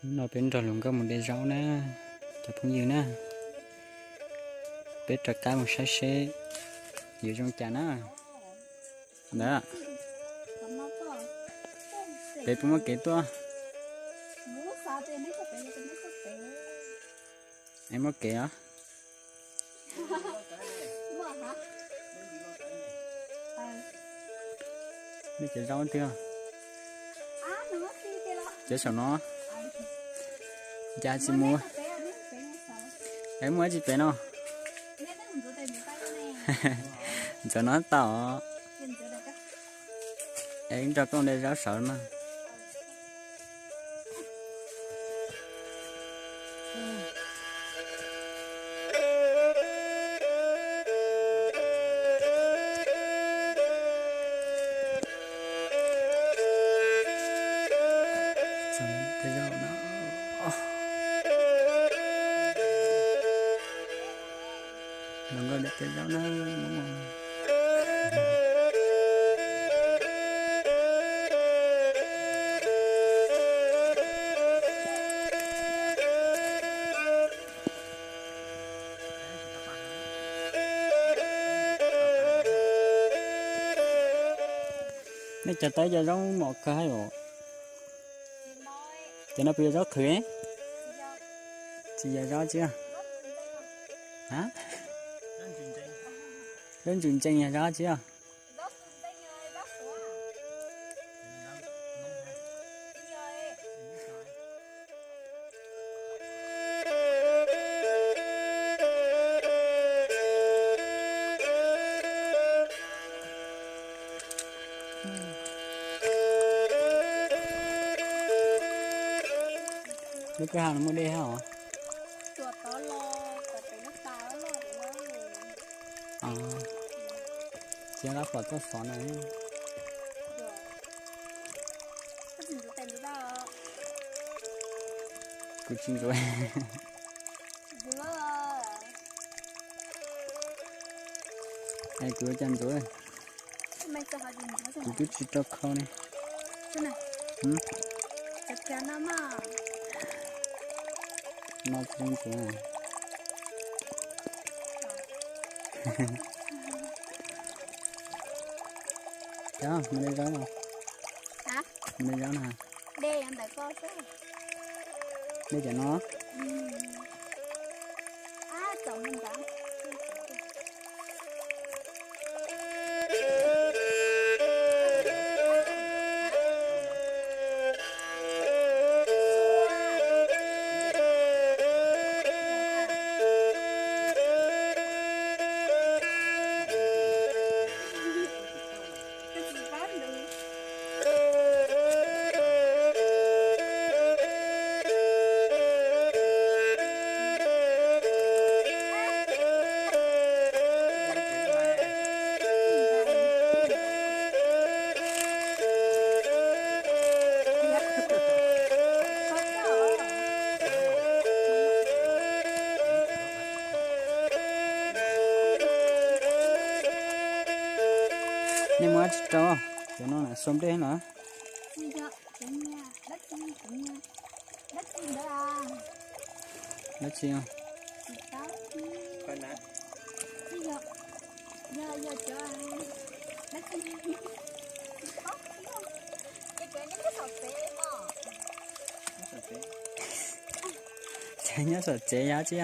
Hnub no peb nrog luag nkauj mus de zaub na, cov phooj ywg na. Peb rov qab mus saib seb yuav zoo cas na. Ntawd, peb puas muaj kev tuaj? Es muaj kev os. Nej cov zaub twg? Cov saum no. Cas tsis mus? Es muaj dab tsi pem no? Ntxuav no tau. Es nrog koj de zaub saud mas. Los nkauj de zaub na. Nej cog tau ib co zaub mos kawg hais os. Cov no puas yog zaub qhwv? Tsis yog zaub tsi. Zaub ntsus ntsees yog zaub tsi os? Lub kwj ha no muaj dej thiab os. Ces lawv pom tuaj xov na. Kuv tsis ntxuav. Es kuv ua cas ntxuav? Kuv twb tsis rau khau ne. No tsis ntxuav. Cov, mus de zaub no. Mus de zaub no. De cov no. Nej muab tsis rau, cov no na xua nplej no. Dab tsi? Ces nyob saum tsev yog tsi?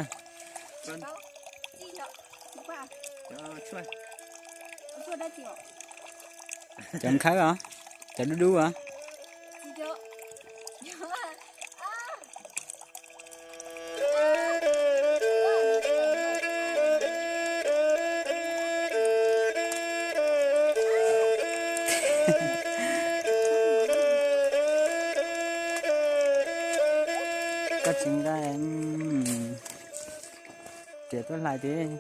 Cov nkhawb os, cov dub dub os. Koj tsis nqa, riam tuaj hlais tiag.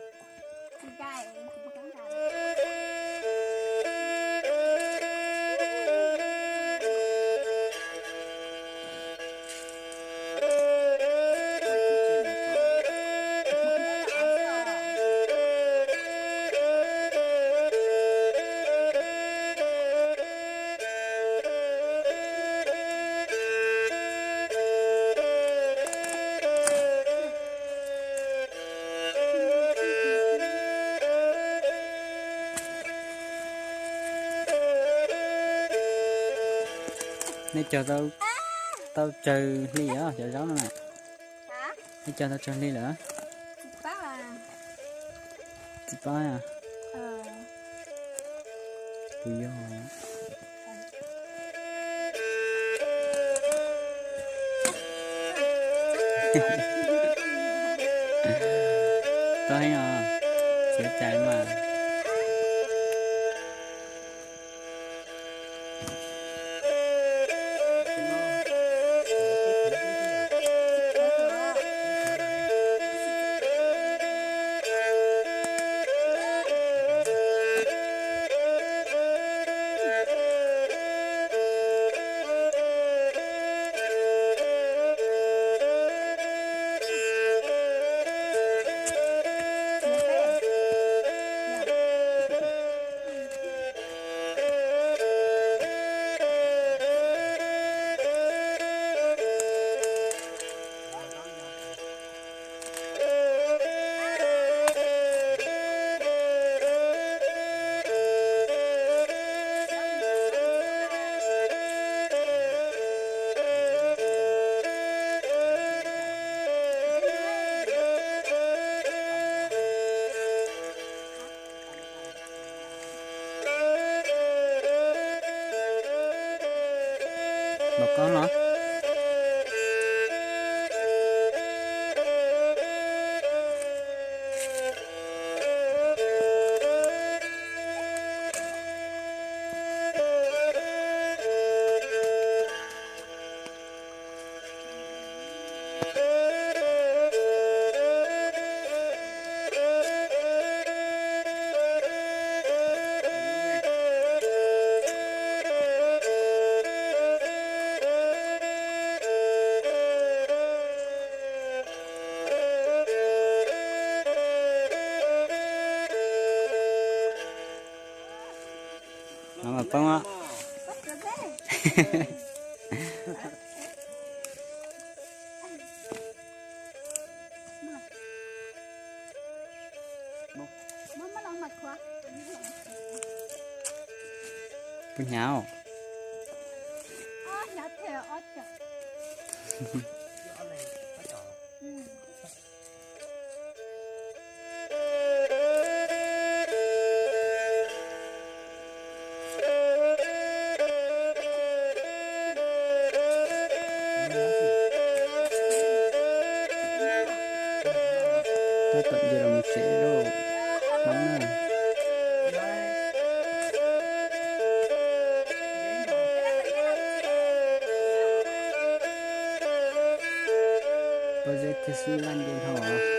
Nej cog tau tsawg hli os cov zaub no na? Nej cog tau tsawg hli lawm? Tsis paub. Tus yog tau heev os, txiav cai mas. Los koj no. No mas poob os. Puas hnyav? Tab tom nce los mus tsev lauj, poob na. Pob zeb thiaj xwb laj nce dhau.